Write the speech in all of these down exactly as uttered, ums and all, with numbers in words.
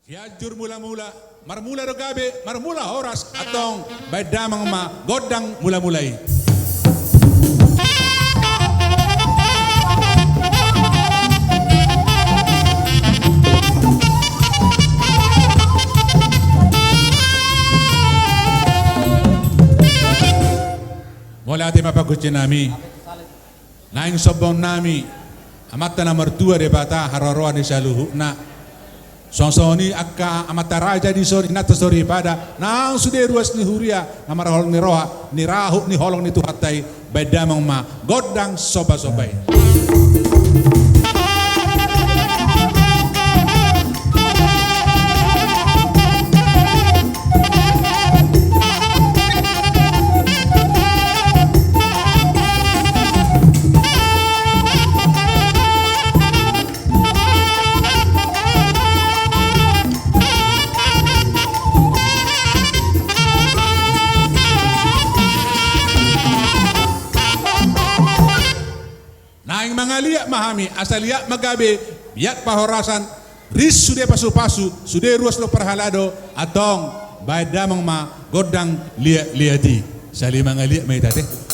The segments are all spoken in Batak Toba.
Sianjur Mulamula, marmula do gabe, marmula horas, antong baen damang ma gondang mulamula i. Mauliate ma panggual nami. Naeng sombong nami, Amanta na martua Debata, haroroan ni saluhutna. Songon i angka amanta raja di son, inanta soripada, nang sude ruas ni huria na marholong ni roha, ni rahut ni holong ni Tuhanta i, baen damang ma gondang somba-somba i. Naeng mangaliat ma hami, asa liat ma gabe, liat parhorasan, ris sude pasu-pasu, sude ruas dohot parhalado, antong baen damang ma gondang liat-liat i. Sali mangaliat ma hita ate.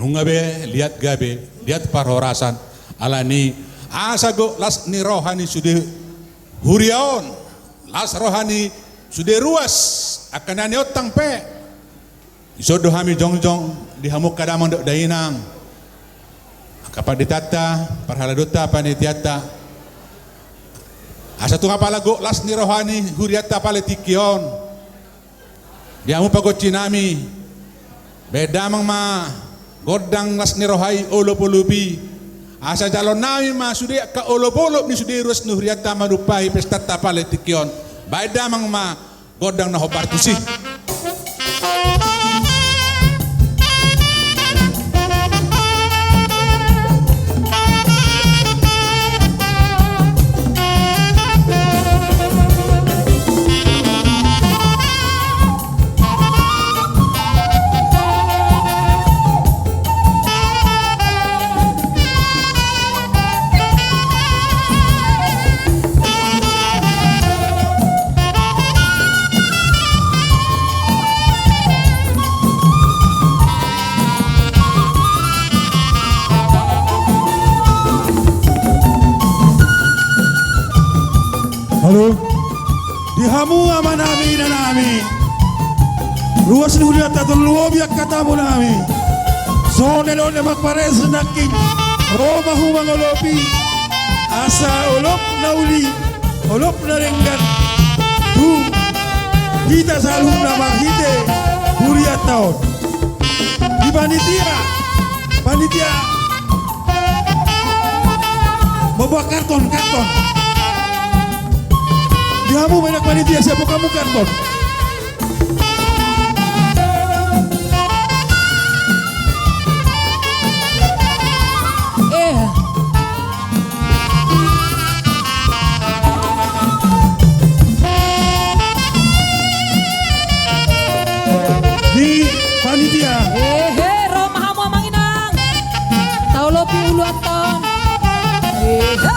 Nunga be liat gabe, liat parhorasan, alani asa gok las ni roha ni sude huria on, las roha ni sude ruas, angka na niontang pe. Dison do hami jongjong di hamu angka damang dohot dainang, angka panditanta, parhaladonta, panitianta. Asa tung apala gok las ni roha ni hurianta pala tingki on. Di hamu pagonsi nami, baen damang ma gondang las ni roha i, olop-olop i. Asa jalo nami ma sude angka olop-olop ni sude ruas ni hurianta manumpahi pestanta pala tingki on. Baen damang ma gondang na hombar tusi. Halo. Di hamu amanami, inanami, ruas ni hurianta, tarlumobi angka tamunami, songon Olo, na marpareas nangkin, ro ma hamu mangolopi, asa olop na uli, olop na denggan tu hita saluhutna marhite hurianta on. Di panitia, panitia, mamboan karton, karton. Di hamu menak panitia, siap hamu karton. Eh. Di panitia. Ehe, ro ma hamu amang inang. Taolopi uluanta on. Ehe.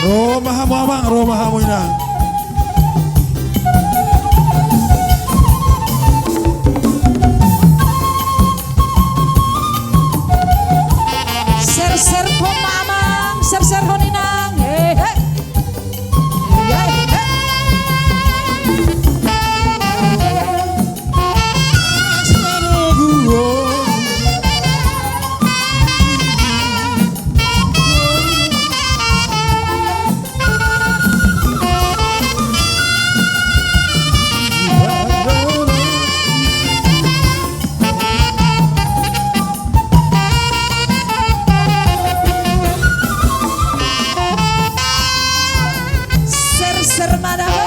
Ro ma hamu amang, ro ma hamu inang. Serserhon ma amang, serserhon inang. Ehe. Ehe. Serser ma da ho.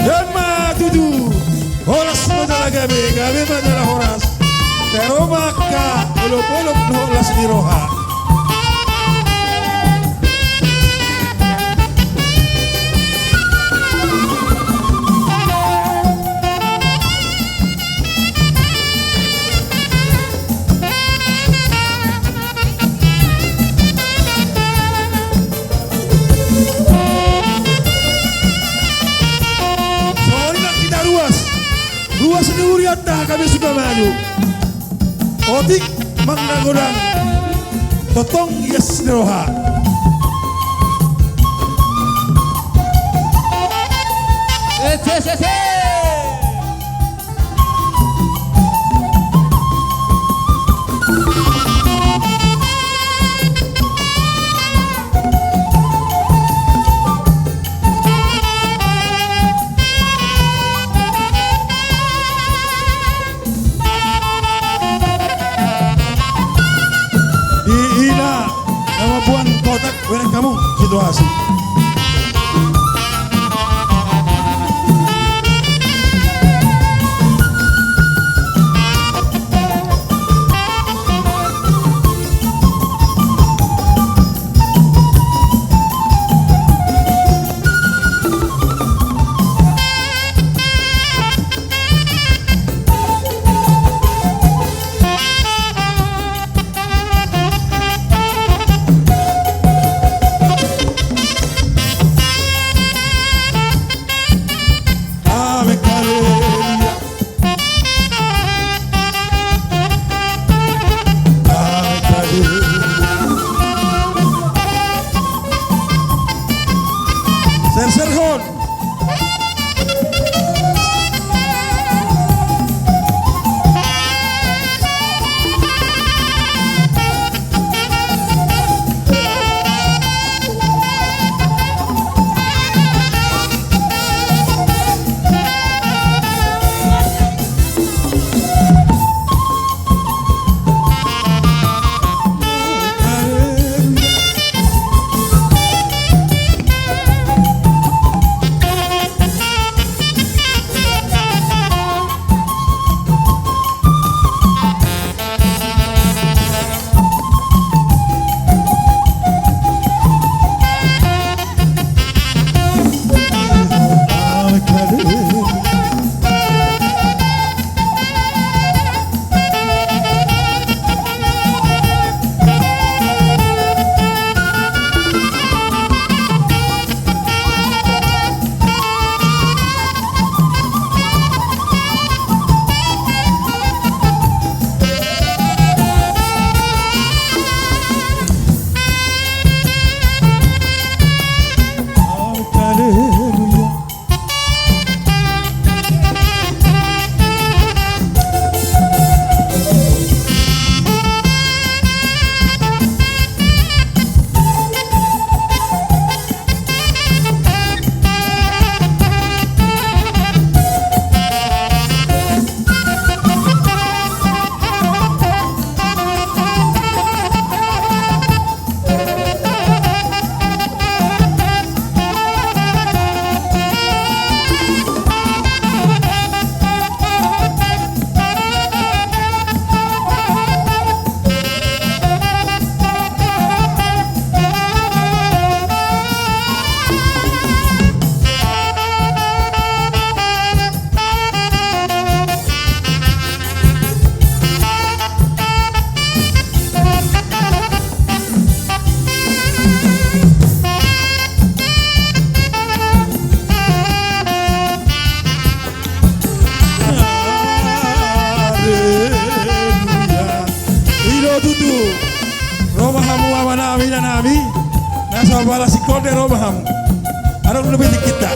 Ima tutu. Horas ma jala gabe, gabe ma jala horas. Sai ro ma angka olopolop na horas ni roha. Songon i nang hita ruas, ruas ni hurianta H K B Sukamaju. Otik manang na godang, tongtong ias ni roha. Eh, se, se, se. Di ina na mamboan kotak, weleng hamu situasi. Amen, haleluya. Amen, haleluya. Serserhon. Amanami, inanami, na so pala singkop, ro ma hamu. Adong na pinggol hita.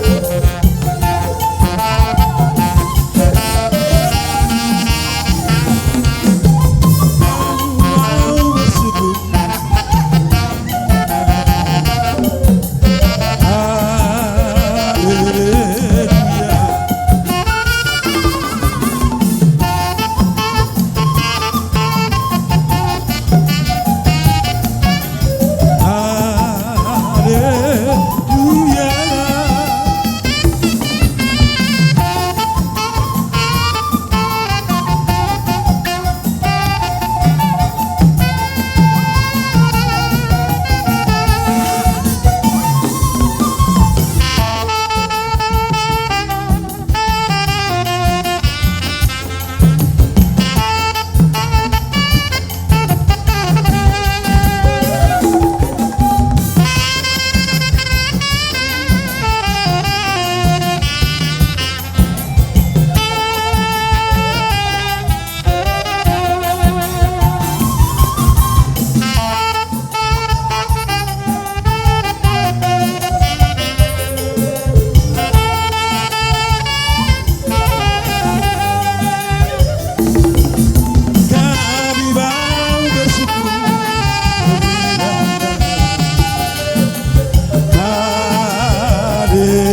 Haleluya.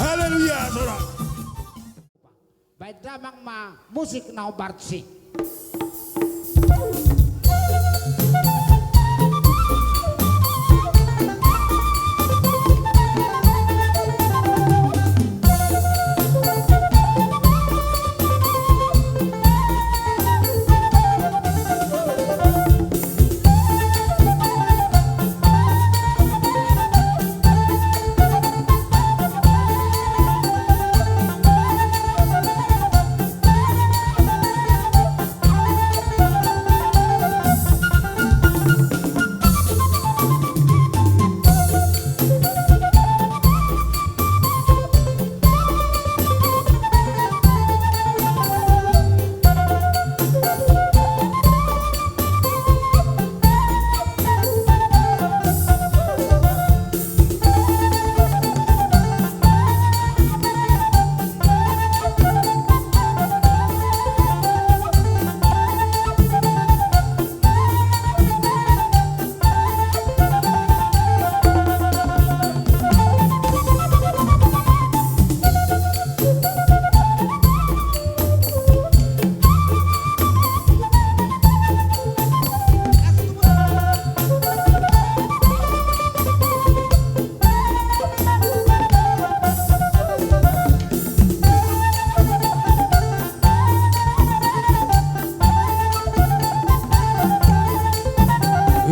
Haleluya, saudara. Baen damang ma musik na hombar tusi.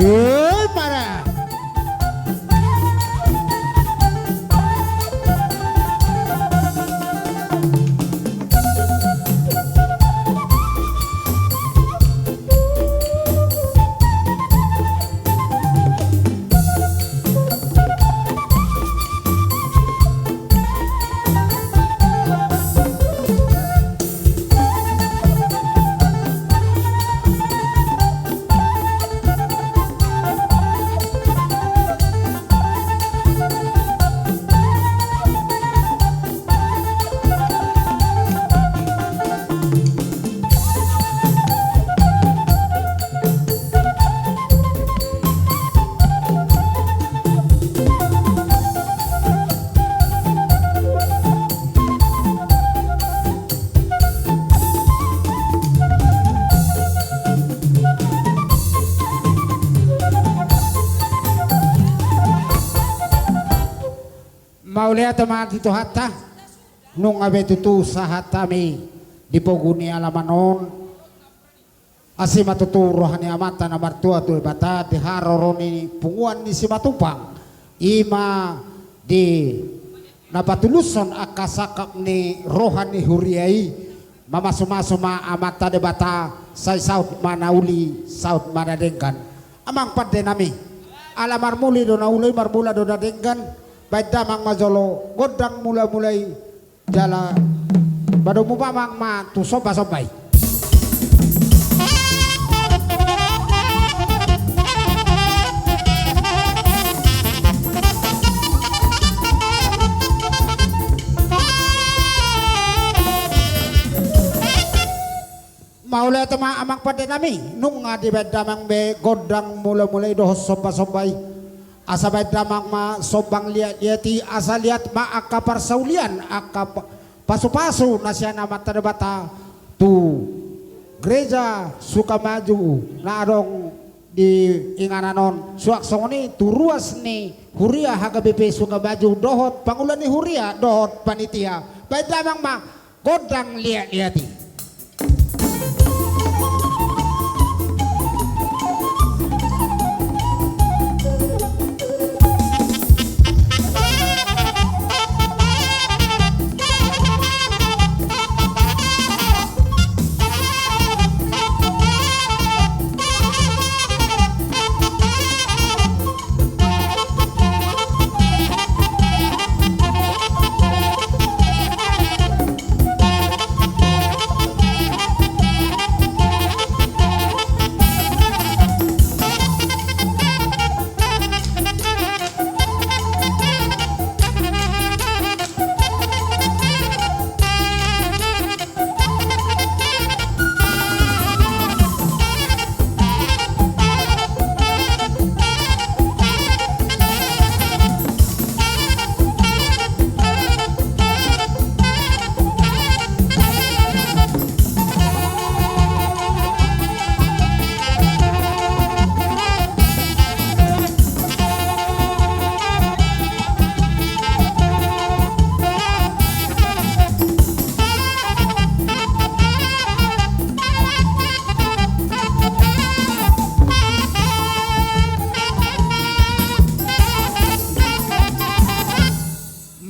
Hei, para. Mauliate ma di Tuhanta, nunga be tutu sahat hami di pogu ni alaman on. Asi ma tutu roha ni Amanta na martua tu Debata di haroro ni punguan ni Simatupang, i ma di na patulushon angka sangkap ni roha ni huria i. Mamasumasu ma Amanta Debata, sai saut ma na uli, saut ma na denggan. Amang pande nami, ala marmula do na uli, marmula do na denggan. Baen damang ma jolo gondang mulamula i. Jala padomu damang ma tu sombasomba i. Tema amang pande nami, nunga dibaen damang be gondang mula-mula i dohot somba-somba i. Asa baen damang ma sombang liat-liat i, asa liat ma angka parsaulian, angka pa-, pasu-pasu na sian Amanta Debata tu Gereja Sukamaju na adong di inganan on. Suang songon i tu ruas ni huria H K B P Sukamaju dohot pangula ni huria dohot panitia. Baen damang ma gondang liat-liat i.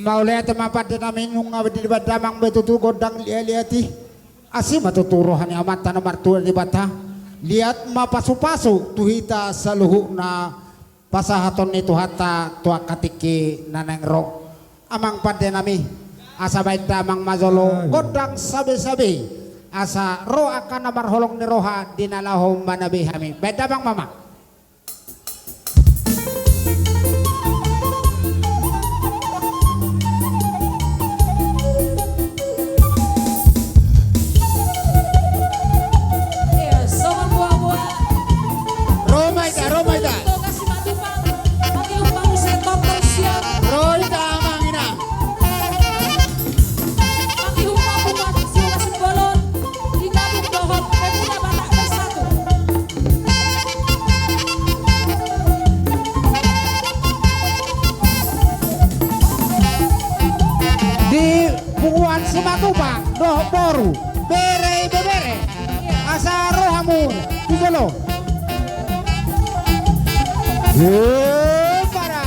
Mauliate ma pande nami, nunga dibaen damang be tutu gondang liat-liat i. Asi ma tutu roha ni Amanta na martua Debata. Liat ma pasu-pasu tu hita saluhutna pasahaton ni Tuhanta tu angka tingki na naeng ro. Amang pande nami, asa baen damang ma jolo gondang sabe-sabe, asa ro angka na marholong ni roha di na laho manabe hami. Baen damang ma, amang. Ro ma hita, ro ma hita. Ro hita, amang inang. Di punguan Simatupa dohot boru, bere ibebere, asa ro hamu tu jolo. Hei, para.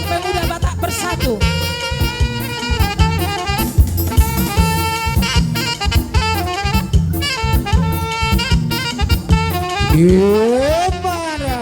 Pemuda Batak Bersatu. Gimana?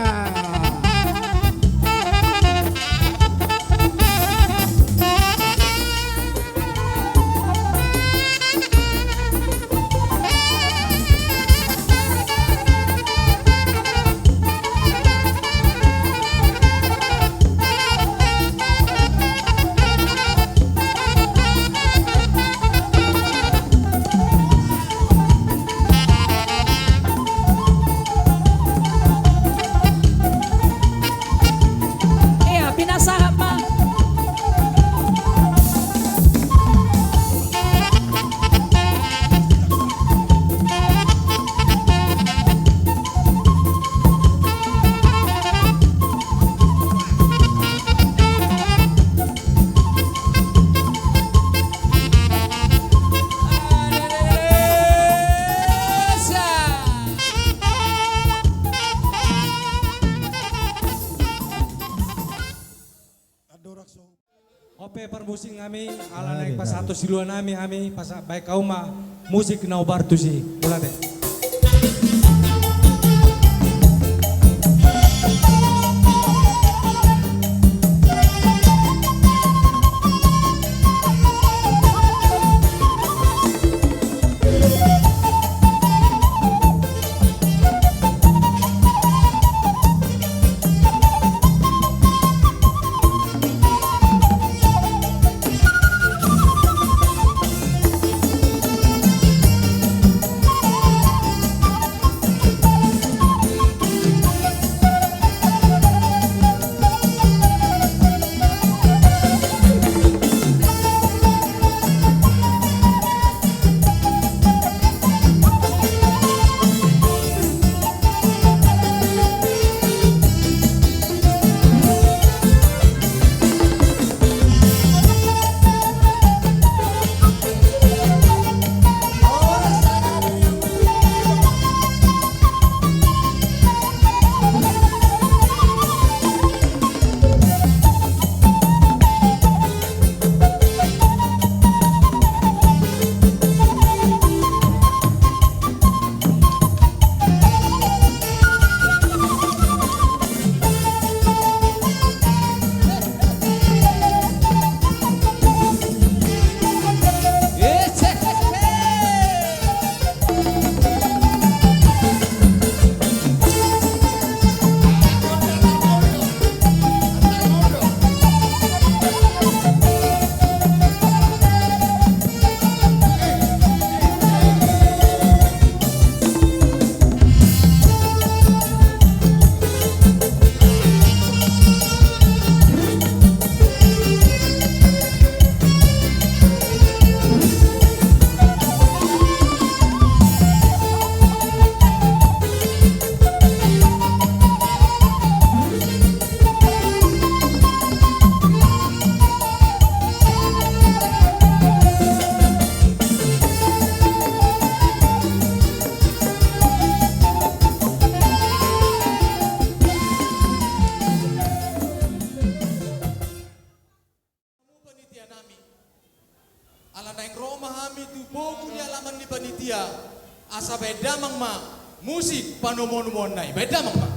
Ia, pinasahat ma. Andorang so. Ope parmusik nami, ala naeng pasahat tu silua nami, hami pasahat baen hamu ma musik na ubar tusi. Mauliate. Panitia nami. Ala naeng ro ma hami tu pogu ni alaman ni panitia, asa baen damang ma musik panomunomuanna i. Baen damang ma.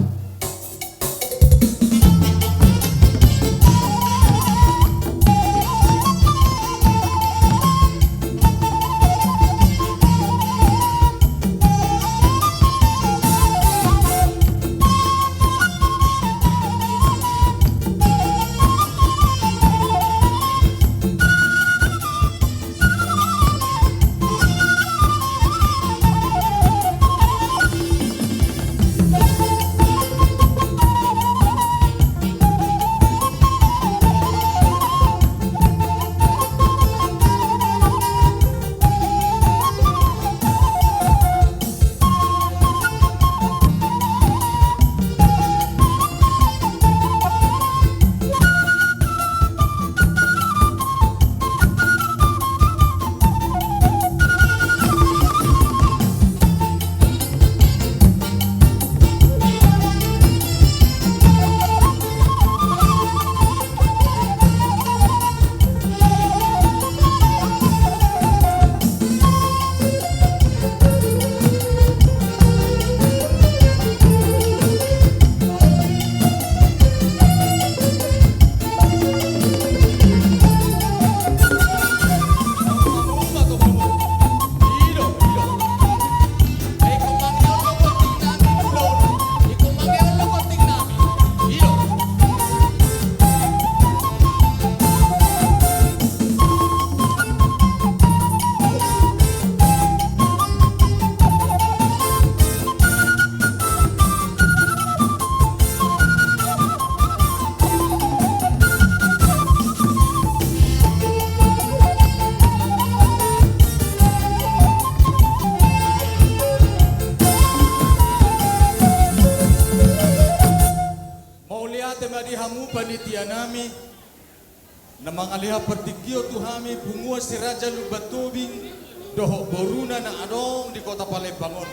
Na mangalean partingkian tu hami punguan Si Raja Lumban Tobing dohot boruna na adong di kota Palembang on.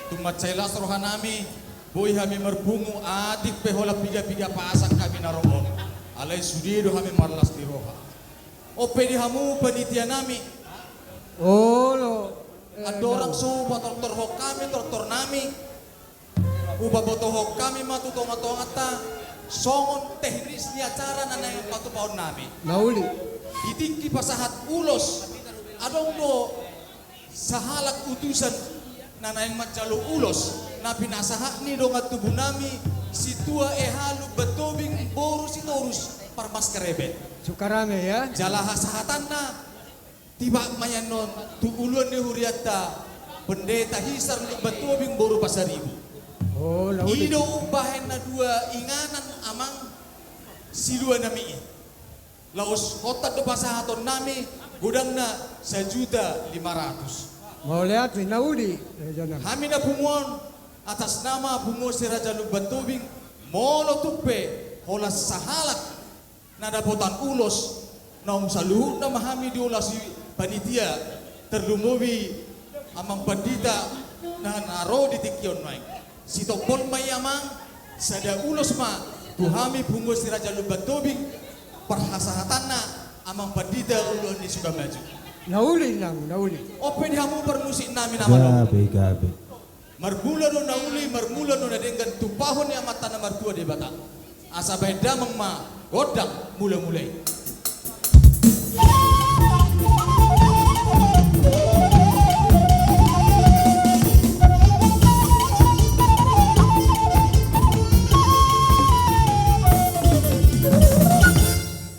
Tung mansai las rohanami, boi hami marpungu atik pe holan piga-piga pasang hami na ro on. Alai sude do hami marlas ni roha. On pe di hamu panitianami. Olo. Andorang so hupatortorhon hami tortornami, hupabotohon hami ma tu tonga-tonganta songon teknis ni acara na naeng patupaonnami. Na uli. Di tingki pasahat ulos, adong do sahalak utusan na naeng manjalo ulos na pinasahat ni dongan tubunami Situa E H Lumban Tobing boru Sitorus Parmasker Eben. Sukarame ya. Jala hasahatanna, tibak ma i annon tu uluan ni hurianta Pendeta Hisar Lumban Tobing boru Pasaribu. Oh, na uli. I do umbahen na dua inganan amang siluanami i. Laos hotang do pasahatonnami, godangna sajuta lima ratus. Mauliate, na uli. Hami na punguan atas nama punguan Si Raja Lumban Tobing, molo tung pe holan sahalak na dapotan ulos, naung saluhutna ma hami diulasi panitia, tarlumobi amang pandita na, na ro di tingki on nuaeng. Sitombol ma i amang, sada ulos ma tu hami punguan Si Raja Lumban Tobing, parhasahatanna amang pandita uluan ni Sukamajo. Na uli nang, na uli. On pe di hamu parmusiknami na malo. Gabe, gabe. Marmula do na uli, marmula do na denggan tumpahon ni Amanta na martua Debata. Asa bahen damang ma gondang mula-mula i.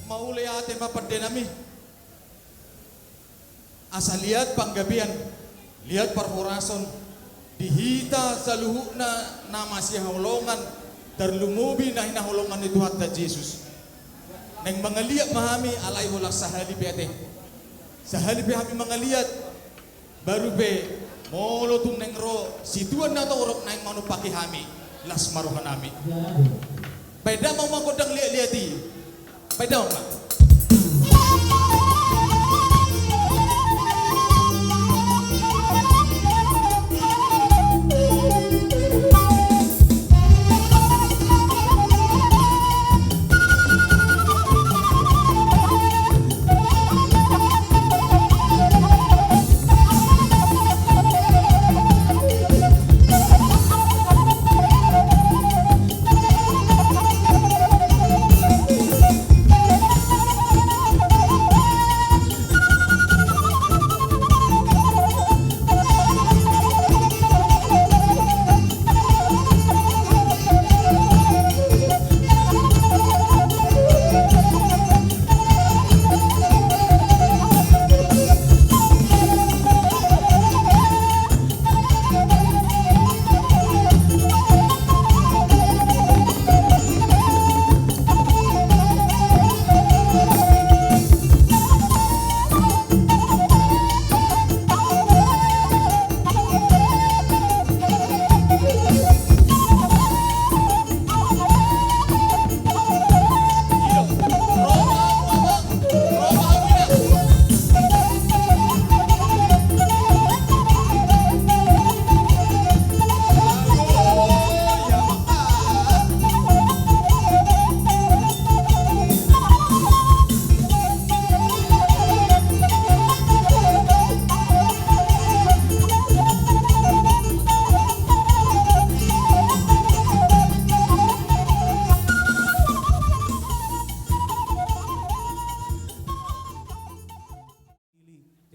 Mauliate ma pandenami. Asa liat panggabean, liat parhorason di hita saluhutna na masihaholongan, tarlumobi na hinaholongan ni Tuhanta Jesus. Naeng mangaliat ma hami, alai holan sahali pe ate. Sahali pe hami mangaliat, baru pe molo tung naeng ro situan na torop naeng manumpaki hami, las ma rohanami. Bahen damang ma gondang liat-liat i. Bahen damang ma.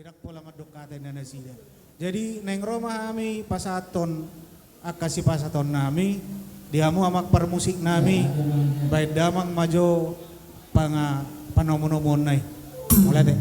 Tidak pola mandok hata inna nasida. Jadi naeng ro ma hami pasahathon angka sipasahatonnami di hamu amang parmusiknami, bahen damang ma jo panga-, panomu-nomuonna i. Mauliate.